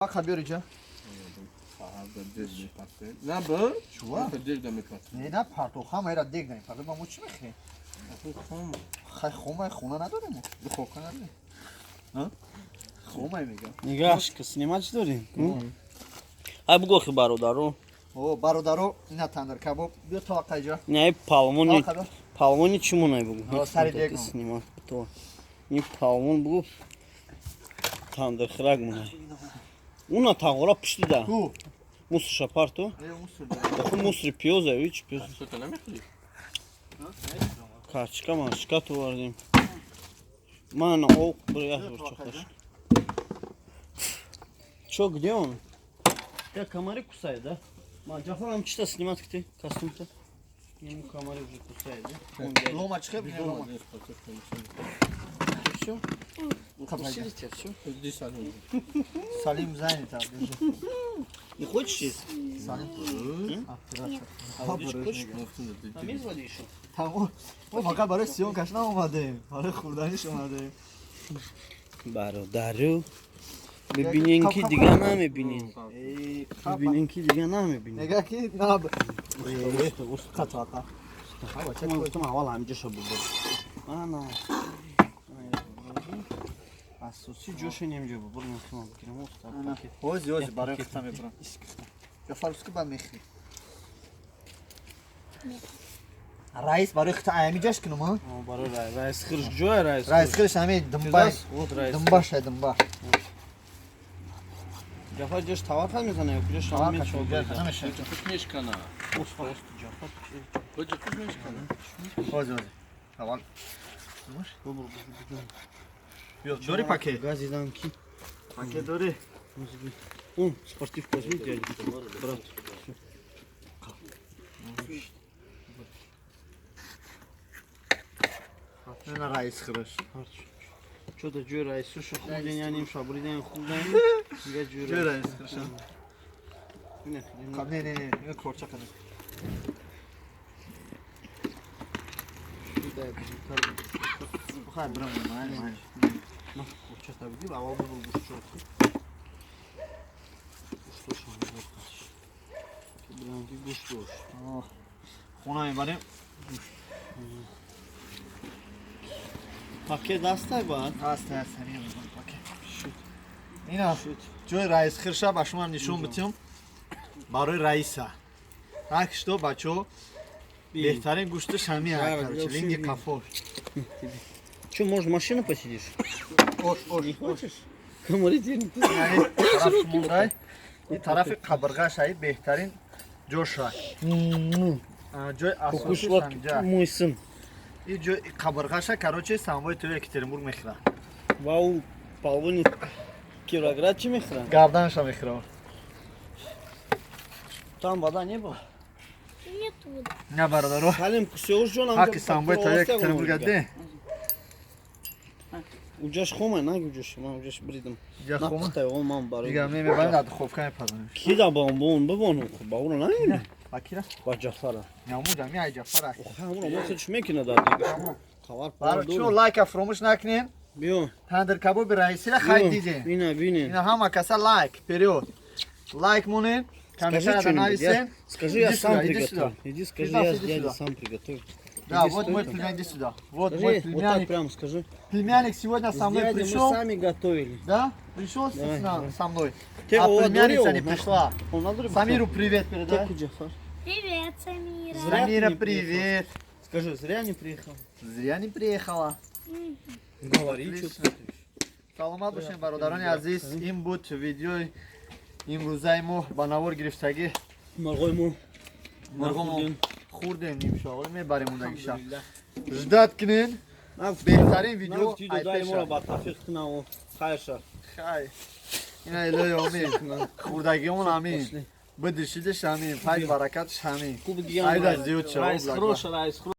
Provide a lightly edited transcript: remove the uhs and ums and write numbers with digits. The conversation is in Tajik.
Ака, биёриҷа. На б? Чува? Дег да мепас. Не, на парто, хама ера дег намепарто, ба мо чӣ мехӯрем? Хай, хомай хона надорем мо. Духовка надорем. А? Хомай мегам. Нигаҳ ка, снимать чӣ дорем? Ай, бугӯ охи, бародаро. О, бародаро, ина тандыр кабоб. Биё то ақайҷа. Не, палмони. Ака, Палмони чӣ монай, бугӯ. О, сари дег. Снимать то. Ни палмон, бугӯ. Тандыр хирак монай. Уна тағора пишти да. Ку. Мусорша парто. Э, мусор да. Охи, мусори пиёза, ич пиёз. Что-то намехӯрӣ? Карчика марчика товардем. Ман об бир бурчақаш. Чё, где он? Я комары кусает, да? Ма, Джафар, нам что снимать ты костюм-то? Ему комары уже кусает, да? Он дядя. Лома чиқеб, не лома. Все? Укусили тебя, все? Иди, Салим. Салим занят, а, держи. Не хочешь есть? Салим. А, пират. А водичку хочешь? Там Там есть воды еще? Тамом. Мо фақат барои съёмкаш наомадем. Барои хӯрданиш омадем. Бародару. Бибинен ки дига намебинен. Э, Бибинен ки дига намебинен. Нега ки на. Қато ака. Ман гуфтам, аввал ҳамиҷаша бубур. Ана. Асосӣ ҷоша немҷа бубур, мехоҳам бигирам. Уста пакет. Ҳози, ҳози барои хита мебурам. Ҷафар, уски бад мехӯрӣ. Раис, барои хита аями ҷаш кунум, а? О, барои раис хирш ҷоя раис. Раис хирш ҳами дымбай. Вот раис. Дымбашай, дымба. Ҷафар ҷош тавар мезана ё куҷо шам мечо. Намешавад. Хуш мешкана. Уста, уста, Ҷафар. Хоҷа, хуш мешкана. Ҳози, ҳози. Аввал. Бубур. Биё, дори пакет? Газидан ки. Пакет дори? Он, спортивку возьми, дядя. Брат. Ина раис хирш. Чё-то ҷои раисуша хурден, яъне имшаб буриден, хурден. Дига ҷои Ҷои раис хирш. Не, Не, не, не, ина корча кана. Хай, бирам, май, май. На, корчата бигир, аввал бубур гӯштшо. Гӯштоша бирам ки гӯшт бош. Хона мебарем. Пакет дастай баъд? Ҳаст, ҳаст, ҳамин пакет. Ина ҷои раис хирша ба шумо нишон битем. Барои раиса. Так что, бачо, беҳтарин гӯшташ ҳамин, короче, линги кафош. Чё, может, машину посидишь? Ош, ош. Не хочешь? Комари дерни. Тараф мондай. Ин тарафи қабрғаш ай беҳтарин ҷоша. Ҷои асосиш ҳамҷа. Мой сын. Ин ҷои қабрғаша, короче, самбои ту Екатеринбург мехӯрад. Ва ӯ половини Кировоград чӣ мехӯрад? Гарданша мехӯрад. Там вода не было? Нет воды. На, бародаро. Салим, кусёш ҷон. Ҳақи самбои ту Екатеринбург аде. Уҷаш хомай, на уҷаш, ман уҷаш бридам. Ҷа хома? Напухтай, он ман барои. Дига мебарем, дар духовка мепазонем. Ки да ба он бибону, ба ӯро намебинӣ? Ба кира? Ба Ҷафара. Наму ҷами ай Ҷафара. Охе, ҳамонро мо худш мекунад дар дига. Хабар Баро чо, лайка фуромӯш накунем. Биё. Тандир кабоби раисира хай дидем. Ина бинен. Ина ҳама каса лайк, вперёд. Лайк монем. Комментарий нависем. Скажи, я Иди сам сюда, иди приготовил. сюда. Иди скажи, Иди я сюда. дядя сам приготовил. Да, Иди вот стой мой там. племянник, иди сюда. Вот Скажи, мой вот так племянник. прямо скажи. Племянник сегодня со мной С дядей мы пришел. сами готовили. Да? Пришел Давай, давай. со мной. Те, А о, племянница дурил, не нахуй. пришла. Он надо Самиру привет передай. Теку, Джафар. Привет, Самира. Зря ты Самира, не привет. Скажи, зря не приехал. Зря не приехала. Говори, Отлично. что ты. Саломат бошем, бародарони азиз. Ин буд видеои имрӯзаи мо ба навор гирифтагӣ. Мурғои мо. Мурғомо хурдем, нимшоғолӣ мебарем ундагиша. Ждать кунен. Беҳтарин видео Ай моро ба тафиқ кунам. Хайр ша. Хай. Ина илоҳи омин. Хурдагиёмон амин. Бидишидиш амин. Файз баракатш амин. Айда зиёд шава. Раис хироша, раис хирош.